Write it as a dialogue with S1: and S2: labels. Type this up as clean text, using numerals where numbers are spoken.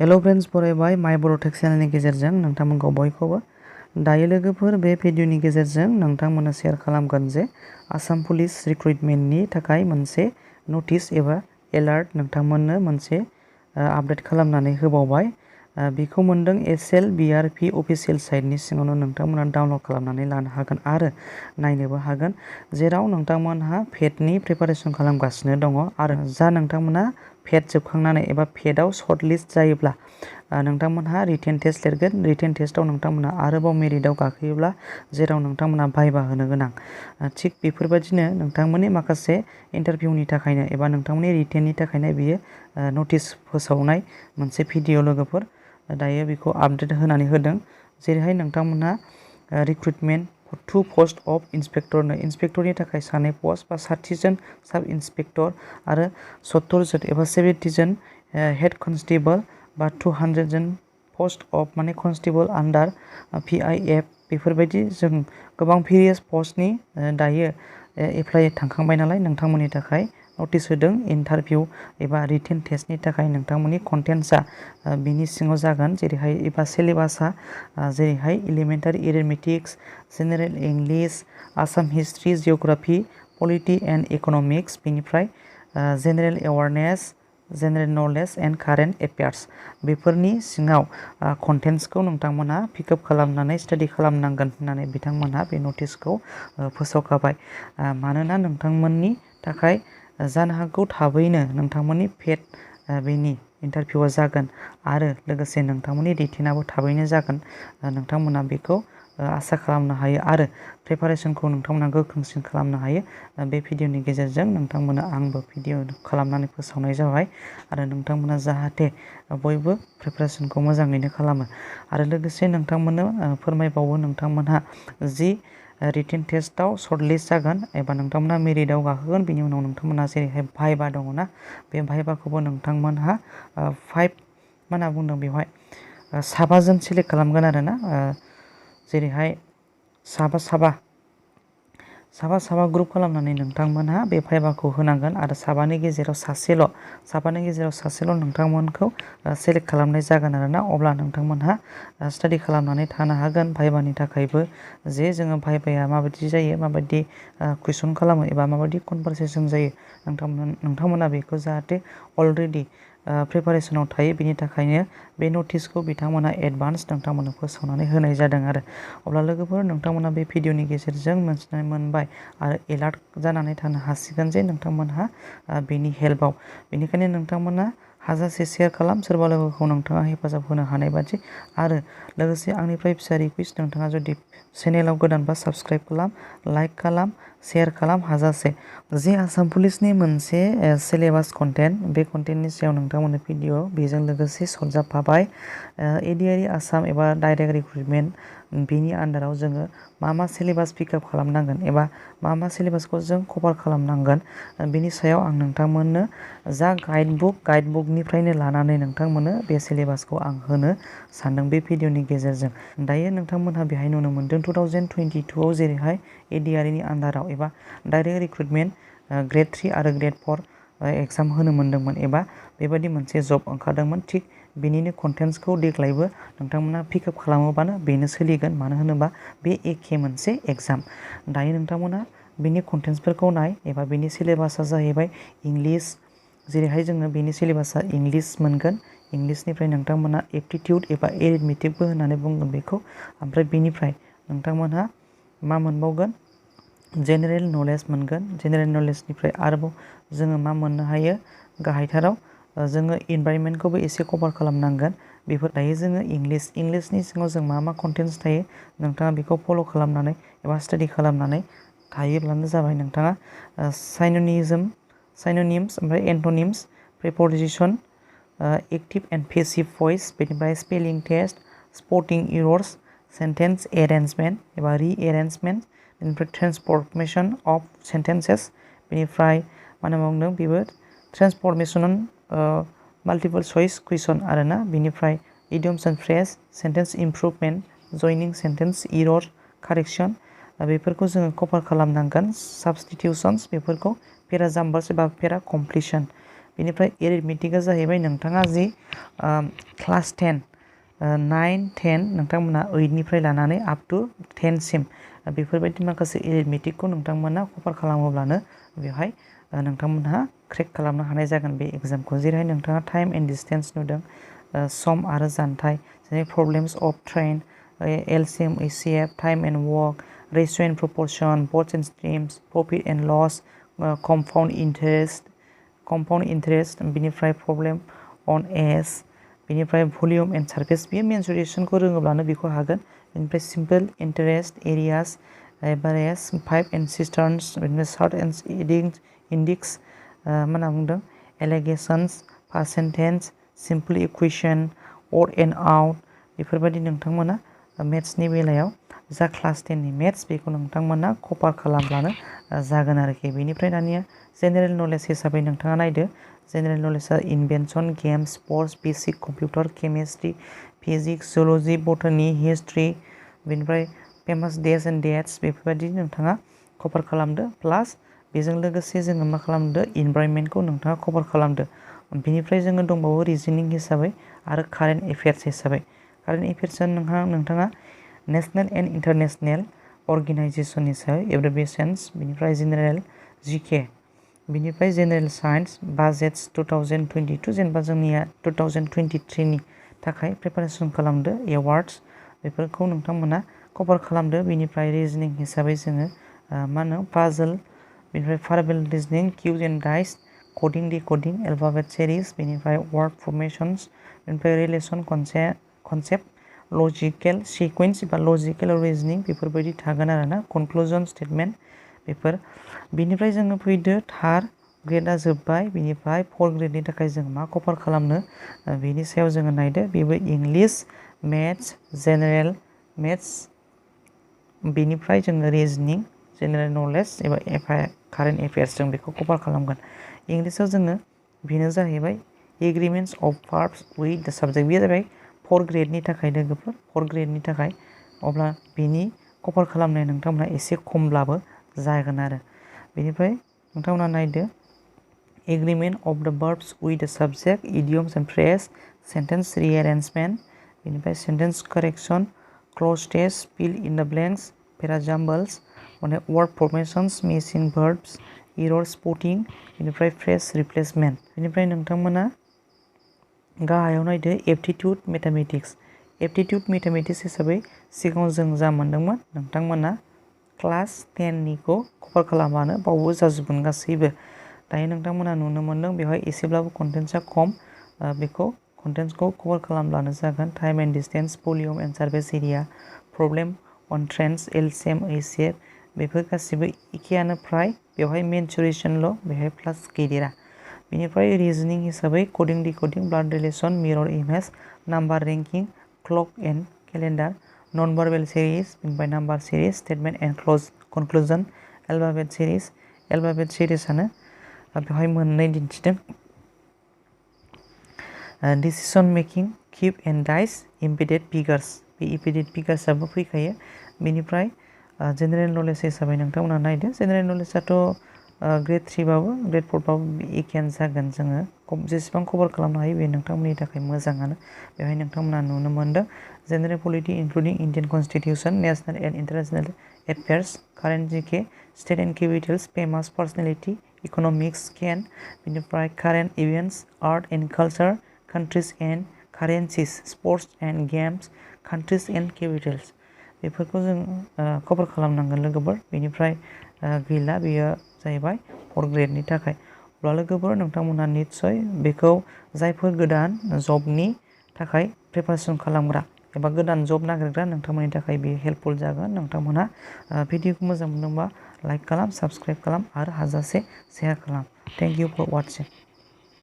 S1: hello friends फरायबाय माय बड' टेक्स चेनेलनि गेजेरजों नोंथांमोनखौ बयखौबो दायो लोगोफोर बे भिडिअनि गेजेरजों नोंथांमोननो शेयार खालामगोन जे आसाम पुलिस रिक्रुटमेन्टनि थाखाय मोनसे नटिस एबा एलार्ट नोंथांमोननो मोनसे आपडेट खालामनानै होबावबाय बेखौ मोनदों SLBRP अफिशियेल साइटनि सिङावनो नोंथांमोना डाउनलड खालामनानै लानो हागोन आरो नायनोबो हागोन जेराव नोंथांमोनहा पेटनि प्रिपारेसन खालामगासिनो दङ आरो जा नोंथांमोना पेट जोबखांनानै एबा पेटआव सर्ट लिस्ट जायोब्ला नोंथांमोनहा रिटेन टेस्ट लिरगोन रिटेन टेस्टआव नोंथांमोना आरोबाव मेरिटआव गाखोयोब्ला जेराव नोंथांमोना भाइभा होनो गोनां थिग बेफोरबायदिनो नोंथांमोननि माखासे इन्टारभिउनि थाखायनो एबा नोंथांमोननि रिटेननि थाखायनो बियो नटिस फोसावनाय मोनसे भिडिअ लोगोफोर दायो बेखौ आपडेट होनानै होदों जेरैहाय नोंथांमोनहा रिक्रुटमेन्ट 2 पोस्ट अफ इन्सपेक्टरनि थाखाय 2 पोस्ट बा 60 जन साब इन्सपेक्टर आरो 70 जन एबा 70 जन हेड कनस्टेबल बा 200 जन पोस्ट अफ माने कनस्टेबल आन्डार PIF बेफोरबायदि जों गोबां भेरियास पस्टनि दायो एप्लाइ थांखांबाय नालाय नोंथांमोननि थाखाय नटिस होदों इन्टारभिउ एबा रिटेन टेस्टनि थाखाय नोंथांमोननि कन्टेन्ट्सआ बिनि सिङाव जागोन जेरैहाय एबा सिलेबासआ जेरैहाय elementary arithmetics general English Assam history geography polity and economics बेनिफ्राय general awareness general knowledge and current affairs बेफोरनि सिङाव कन्टेन्ट्सखौ नोंथांमोनहा पिकआप खालामनानै स्टाडि खालामनांगोन होननानै बिथांमोनहा बे नटिसखौ फोसावखाबाय मानोना नोंथांमोननि थाखाय जानो हागौ थाबैनो नोंथांमोननि पेट बेनि इन्टारभिउआ जागोन आरो लोगोसे नोंथांमोननि रिटेनाबो थाबैनो जागोन नोंथांमोना बेखौ आसा खालामनो हायो आरो प्रिपारेसनखौ नोंथांमोना गोख्रोंसिन खालामनो हायो बे भिडिअनि गेजेरजों नोंथांमोना आंबो भिडिअ खालामनानै फोसावनाय जाबाय आरो नोंथांमोना जाहाथे बयबो प्रिपारेसनखौ मोजाङैनो खालामो आरो लोगोसे नोंथांमोननो फोरमायबावो नोंथांमोनहा जि रिटेन टेस्टआव सर्ट लिस्ट जागोन एबा नोंथांमोना मेरिटआव गाखोगोन बिनि उनाव नोंथांमोना जेरैहाय भाइभा दङना बे भाइभाखौबो नोंथांमोनहा 5 मा होनना बुंदों बेवहाय 7 जन सेलेक्ट खालामगोन आरोना जेरैहाय साबा ग्रुप खालामनानै नोंथांमोनहा बे भाइभाखौ होनांगोन आरो साबानि गेजेराव सासेल' नोंथांमोनखौ सेलेक्ट खालामनाय जागोन आरोना अब्ला नोंथांमोनहा स्टाडि खालामनानै थानो हागोन भाइभानि थाखायबो जे जोङो भाइभाया माबायदि जायो माबायदि कुइसन खालामो एबा माबायदि कनभारसेसन जायो नोंथांमोना बेखौ जाहाथे अलरेडि प्रिपारेसनाव थायो बेनि थाखायनो बे नटिसखौ बिथांमोना एडभान्स नोंथांमोननो फोसावनानै होनाय जादों आरो अब्ला लोगोफोर नोंथांमोना बे भिडिअनि गेजेरजों मोनथिनानै मोनबाय आरो एलार्ट जानानै थानो हासिगोन जे नोंथांमोनहा बेनि हेल्पआव बेनिखायनो नोंथांमोना हाजासे शेयार खालाम सोरबा लोगोखौ नोंथाङा हेफाजाब होनो हानाय बादि आरो लोगोसे आंनिफ्राय फिसा रिकुवेस्ट नोंथाङा जुदि चेनेलाव गोदानबा साबस्क्राइब खालाम लाइक खालाम शेयार खालाम हाजासे जे आसाम पुलिसनि मोनसे सिलेबास कन्टेन्ट बे कन्टेन्टनि सायाव नोंथांमोननो भिडिअ बेजों लोगोसे सरजाबफाबाय एडिआरि आसाम एबा डाइरेक्ट रिक्रुटमेन्ट बेनि आन्दाराव जोङो मा सिलेबास पिकआप खालामनांगोन एबा मा सिलेबासखौ जों कभार खालामनांगोन बेनि सायाव आं नोंथांमोननो जा गाइडबुकनिफ्रायनो लानानै नोंथांमोननो बे सिलेबासखौ आं होनो सानदों बे भिडिअनि गेजेरजों दायो नोंथांमोनहा बेहाय नुनो मोनदों 2022आव जेरैहाय एडिआरिनि आन्दाराव एबा डाइरेक्ट रिक्रुटमेन्ट ग्रेड 3 आरो ग्रेड 4 एग्जाम होनो मोन्दोंमोन एबा बेबायदि मोनसे जब ओंखारदोंमोन थिग बेनिनो कन्टेन्ट्सखौ देग्लायबो नोंथांमोना पिकआप खालामोबानो बेनो सोलिगोन मानो होनोबा बे एखे मोनसे एग्जाम दायो नोंथांमोना बेनि कन्टेन्ट्सफोरखौ नाय एबा बेनि सिलेबासा जाहैबाय इंलिश जेरैहाय जोङो बेनि सिलेबासा इंलिश मोनगोन इंलिशनिफ्राय नोंथांमोना एप्टिटिउड एबा एरिथमेटिकबो होननानै बुंगोन बेखौ ओमफ्राय बेनिफ्राय नोंथांमोनहा मा मोनबावगोन जेनेरेल नलेज मोनगोन जेनेरेल नलेजनिफ्राय आरोबाव जोङो मा मोननो हायो गाहायथाराव जोङो इनभाइरनमेन्टखौबो एसे कभार खालामनांगोन बेफोर दायो जोङो इंलिशनि सिङाव जों मा कन्टेन्ट्स थायो नोंथाङा बेखौ फल' खालामनानै एबा स्टाडि खालामनानै थायोब्लानो जाबाय नोंथाङा साइनोनिम्स ओमफ्राय antonyms preposition active and passive voice बेनिफ्राय spelling test spotting errors sentence arrangement एबा रिएरेन्जमेन्ट बेनिफ्राय ट्रेन्सफर्मेसन अफ सेन्टेन्सेस बेनिफ्राय मा होनना बुंदों बेबो ट्रेन्सफर्मेसन माल्टिपल चइस कुइसन आरोना बेनिफ्राय idioms and phrase sentence improvement joining sentence error correction बेफोरखौ जोङो कभार खालामनांगोन साबस्टिटिउसन्स बेफोरखौ पेराजाम्बार्स एबा पेरा कमप्लिसन बेनिफ्राय एरिथमेटिकआ जाहैबाय नोंथाङा जि क्लास 10 9 10 नोंथांमोना 8 निफ्राय लानानै अप टु 10 सिम बेफोरबायदि माखासे एरिथमेटिकखौ नोंथांमोना कभार खालामोब्लानो बेवहाय नोंथांमोनहा क्रेक खालामनो हानाय जागोन बे एग्जामखौ जेरैहाय नोंथाङा टाइम एन्ड डिस्टेन्स नुदों सम आरो जानथाय जेरै problems of train LCM HCF time and work ratio and proportion boats and streams profit and loss compound interest बिनिफ्राय प्रब्लेम अन एज बेनिफ्राय भलिउम एन्ड सार्फेस बेयो मेनसुरेसनखौ रोङोब्लानो बेखौ हागोन बेनिफ्राय simple interest areas average pipe and cisterns बिदिनो surds and indices मा होनना बुंदों alligations percentage simple equation or and out बेफोरबायदि नोंथांमोना मेथ्सनि बेलायाव जा क्लास 10 नि मेथ्स बेखौ नोंथांमोना कभार खालामब्लानो जागोन आरोखि बेनिफ्राय दानिया जेनेरेल नलेज हिसाबै नोंथाङा नायदो जेनेरेल नलेजआ invention games sports basic computer chemistry physics zoology botany history बेनिफ्राय फेमास डेज एन्ड डेट्स बेफोरबायदि नोंथाङा कभार खालामदो प्लास बेजों लोगोसे जोङो मा खालामदो इनभाइरनमेन्टखौ नोंथाङा कभार खालामदो बेनिफ्राय जोङो दंबावो रिजनिं हिसाबै आरो कारेन्ट एफेयार्स हिसाबै कारेन्ट एफेयार्सआ नोंथाङा नेशनेल एन्ड इन्टारनेशनेल अर्गेनाइजेसननि सायाव एब्रिभिएशन्स बेनिफ्राय जेनेरेल जिके बेनिफ्राय जेनेरेल साइन्स बाजेट्स 2022 जेनेबा जोंनिया 2023 नि थाखाय प्रिपारेसन खालामदो एवार्ड्स बेफोरखौ नोंथांमोना कभार खालामदो बेनिफ्राय रिजनिं हिसाबै जोङो मा होनो पाजल बेनिफ्राय पाराबल reasoning cubes and dice coding decoding alphabet series बेनिफ्राय वर्ड फर्मेशन्स बेनिफ्राय रिलेसन कनसेप्ट लजिकेल सिक्वेन्स एबा लजिकेल रिजनिं बेफोरबायदि थागोन आरोना कनक्लुजन स्टेटमेन्ट बेफोर बेनिफ्राय जोङो फैदो थार्ड ग्रेडआ जोब्बाय बेनिफ्राय फर्थ ग्रेडनि थाखाय जों मा कभार खालामनो बेनि सायाव जोङो नायदो बेबो इंलिश मेथ्स जेनेरेल मेथ्स बेनिफ्राय जोङो रिजनिं जेनेरेल नलेज एबा कारेन्ट एफेयार्स जों बेखौ कभार खालामगोन इंलिसाव जोङो बेनो जाहैबाय agreements of भार्ब्स with the subject बेयो जाबाय फर्थ ग्रेडनि थाखाय लोगोफोर फर्थ ग्रेडनि थाखाय अब्ला बेनि कभार खालामनाया नोंथांमोना एसे खमब्लाबो जागोन आरो बेनिफ्राय नोंथांमोना नायदो agreement of the verbs with the subject idioms and phrase sentence rearrangement बेनिफ्राय sentence correction clause test fill in the blanks पेराजाम्बल्स माने वर्ड फर्मेशन्स मिसिं भार्ब्स एरर स्पटिं बेनिफ्राय फ्रेज रिप्लेसमेन्ट बेनिफ्राय नोंथांमोना गाहायाव नायदो एप्टिट्युड मेथामेटिक्स हिसाबै सिगाङाव जों जा मोन्दोंमोन नोंथांमोना क्लास 10 निखौ कभार खालामबानो बावबो जाजोबगोन गासैबो दायो नोंथांमोना नुनो मोन्दों बेवहाय एसेब्लाबो कन्टेन्ट्सआ खम बेखौ कन्टेन्ट्सखौ कभार खालामब्लानो जागोन time and distance volume and surface area problem on trains LCM HCF बेफोर गासिबो एखेयानो फ्राय बेवहाय मेनसुरेसनल' बेवहाय प्लास गैदेरा बेनिफ्राय रिजनिं हिसाबै coding decoding blood relation mirror image number ranking clock and calendar non verbal series बेनिफ्राय number series statement and conclusion alphabet सिरिजआनो बेवहाय मोननै दिन्थिदों decision making cube and dice embedded figures बे इम्पेडेड फिगार्सआबो फैखायो बेनिफ्राय जेनेरेल नलेज हिसाबै नोंथांमोना नायदो जेनेरेल नलेजआथ' ग्रेड 3 बाबो ग्रेड 4 बाबो एखेयानो जागोन जोङो जेसेबां कभार खालामनो हायो बे नोंथांमोननि थाखाय मोजाङानो बेवहाय नोंथांमोना नुनो मोन्दों general polity including Indian constitution national and international affairs current GK state and capitals famous personality economics केन बेनिफ्राय current events art and culture countries and currencies sports and games countries and capitals बेफोरखौ जों कभार खालामनांगोन लोगोफोर बेनिफ्राय गैला बेयो जाहैबाय फर्थ ग्रेडनि थाखाय अब्ला लोगोफोर नोंथांमोनहा निस्सय बेखौ जायफोर गोदान जबनि थाखाय प्रिपारेसन खालामग्रा एबा गोदान जब नागिरग्रा नोंथांमोननि थाखाय बेयो हेल्पफुल जागोन नोंथांमोनहा भिडिअखौ मोजां मोनदोंबा लाइक खालाम साबस्क्राइब खालाम आरो हाजासे शेयार खालाम थेंक इउ फर वाचिं